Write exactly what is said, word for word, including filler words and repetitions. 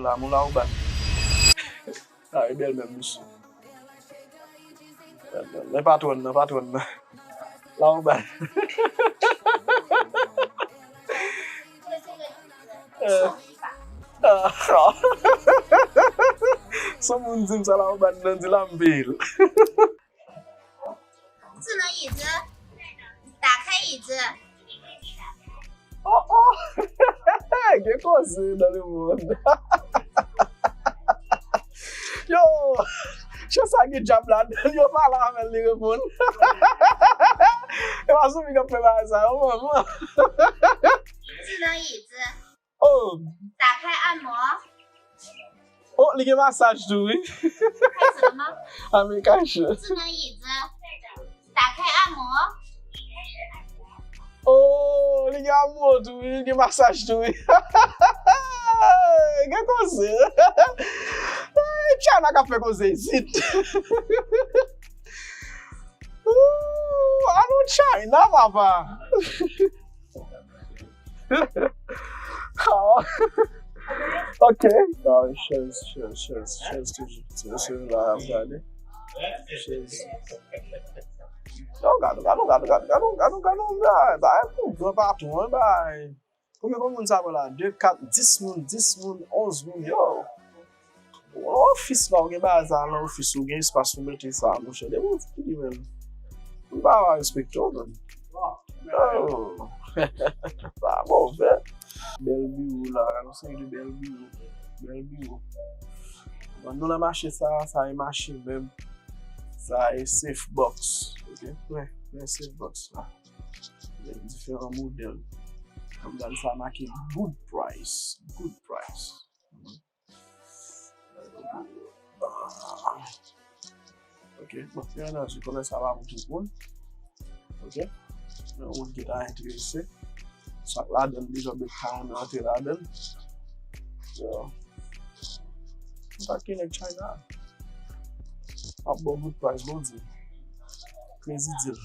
La, mon Laoban. Ah, e bèl menm, mesye. Men patwòn nan, patwòn nan. Laoban. Eh. Ah. Son moun di m sa Laoban nan di la m peye l. 智能椅子，打开椅子。 Oh, oh. Gen koze nan le mond. Yo, chan sa gen djab ladan l, yo pale avè l, li reponn. E pa sou mi k ap fè bagay sa yo, manman. 智能椅子， Oh, 打开按摩。 oh, li gen masaj tou, wi. 开始了吗？ Ame kache. 智能椅子，打开按摩。 Oh, li gen anmo tou, wi, li gen masaj tou, wi. Gen koze. China k ap fè koze isit. Ooh, alon China, papa. Oh. Ok. Ah, chèz, chèz, chèz, chèz toujou. Ti mesye la ap gade. Chèz. Yo, gade, gade, gade, gade, gade, gade, gade, gade, bay, bay, pou gran patwon, bay. Konbyen, konbyen moun sa pran la? De, kat, dis moun, dis moun, onz moun, yo. Ou nan ofis la, ou gen bagay sa nan ofis ou, gen espas pou mete sa, monchè. Depi ou fini menm. Ou pa va respekte w menm. Oh. Sa move. Bèl biwo la, yon seri de bèl biwo. Bèl biwo. Bon, nou nan mache sa, sa e mache menm. Sa e safe box. Ok? Wè, wè safe box la. Gen diferan modèl. Kòm gade sa make good price. Good price. Ok, bon, gen nan di kòmè sa pa pou tout moun. Ok? Nan moun ki ta enterese. Sa k ladan l deja, ou ka antre ladan l. Yo. Kontakte nèg China. Ap bon good price, bon deal. Crazy deal.